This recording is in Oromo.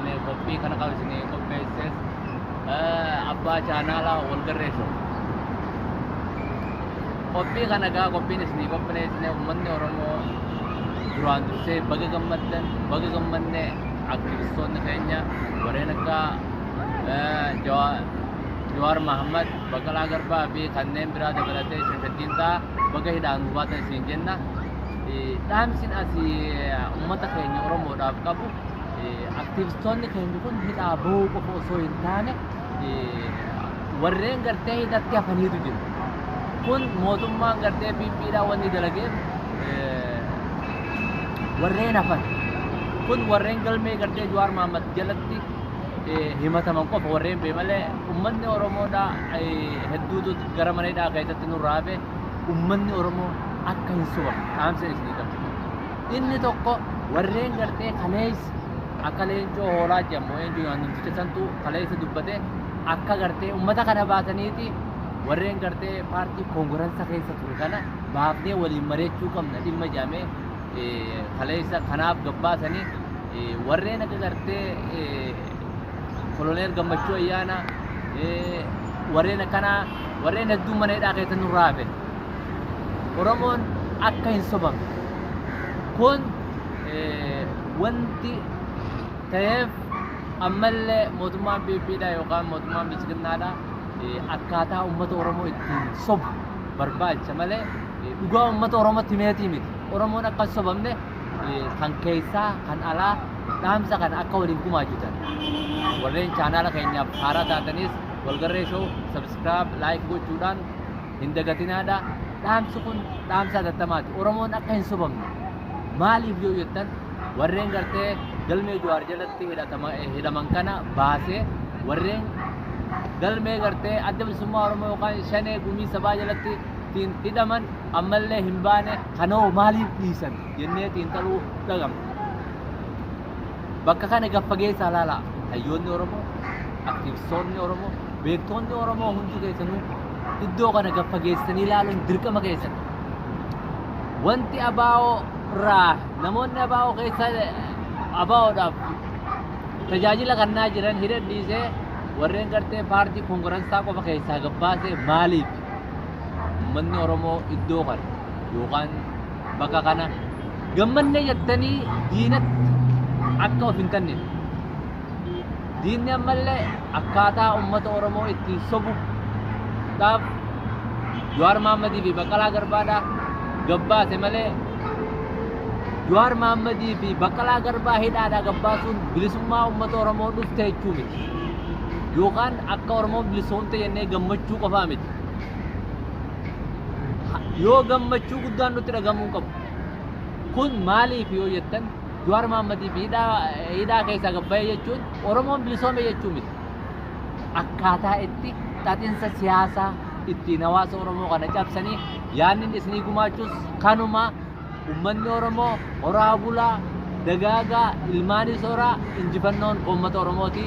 Kan qophii kana kan isinii qopheesses abbaa chaanaalaa Walgarree Show. Qophii kana gaa qophiin isinii qopheessine uummanni Oromoo duraan dursee baga gammaddan, baga gammanne. Aktivistoonni keenya warreen akka Jawaar Mahammad, Baqqalaa Garbaa fi kanneen biraa dabalatee Shamshaddiin ta'a baga hidhaan nu baatan isin jenna. Dhaamsin asii uummata keenya Oromoodhaaf qabu, aktivistoonni keenya kun hidhaa bahuu qofa osoo hin taane warreen gartee hidhatti hafaniitu jiru. Kun mootummaan gartee PPdhaan wanni dalageef warreen hafan kun warreen galmee gartee Jawaar Mahammad jalatti himataman qofa warreen bee malee uummanni Oromoodhaa hedduutu gara mana hidhaa keessatti nurraa hafe. Uummanni Oromoo akka hin sobamne dhaamsa isinii qabu. Inni tokko warreen gartee kaleessa akka leencoo hoolaa jedhamu eenyu namticha santu kaleessa dubbate, akka gartee uummata kana baasaniiti warreen gartee paartii koongiransa keessa ture kana baafnee waliin mari'achuu qabna dhimma jedhamee kaleessa kanaaf gabbaasanii, warreen akka gartee koloneel Gammachuu Ayyaana, warreen akkanaa, warreen hedduu mana hidhaa keessa nurraa hafe. Oromoon akka hin sobamne, kun wanti ta'eef ammallee mootummaan PPdha yookaan mootummaan Bilchiginnaadha akkaataa uummata Oromoo ittiin sobu barbaacha malee dhugaa uummata Oromootti himeetii miti. Oromoon akka hin sobamne kan keessaa kan alaa dhaamsa kana akka waliin gumaachitan, warreen chaanaala keenyaaf haaraa taatanis Walgarree Show subscribe, like gochuudhaan hin dagatinaadha. Dhaamsi kun dhaamsa hatattamaati. Oromoon akka hin sobamne maaliif yoo jettan, warreen gartee galmee Jawaar jalatti hidhaman kana baasee warreen galmee gartee Adda Bilisummaa Oromoo yookaan Shanee Gumii Sabaa jalatti ittiin hidhaman ammallee hin baane. Kanoo maaliif dhiisan jennee xiinxaluu dhaqamne. Bakka kana gaffageessaa ilaalaa. Hayyoonni Oromoo, aktivistoonni Oromoo, beektoonni Oromoo hundi keessanuu iddoo kana gaffageessanii ilaaluun dirqama keessan. Wanti ABO irraa namoonni ABO keessa ABOdhaaf tajaajila kannaa jiran hidhan dhiisee warreen gartee paartii koongiransaa qofa keessaa gabbaasee maaliif? Uummanni Oromoo iddoo kana yookaan bakka kana gammannee jettanii diinatti akka of hin kennine. Diinni ammallee akkaataa uummata Oromoo ittiin sobu dhaaf Jawaar Mahammadii fi Baqqalaa Garbaadhaa gabbaase malee Jawaar Mahammadii fi Baqqalaa Garbaa hidhaadhaa gabbaasuun bilisummaa uummata Oromoo dhufte jechuu miti. Yookaan akka Oromoon bilisoomte jennee gammachuu qofaa miti. Yoo gammachuu guddaan nutti dhagamuu qabu. Kun maaliif yoo jettan, Jawaar Mahammadii fi hidhaa keessaa gabbaa'e jechuun Oromoon bilisoome jechuu miti. Akkaataa itti xaxinsa siyaasaa ittiin hawaasa Oromoo kana cabsanii yaadni isinii gumaachuus kanuma. Uummanni Oromoo horaa bulaa, dagaagaa, ilmaanis horaa, injifannoon uummata Oromooti.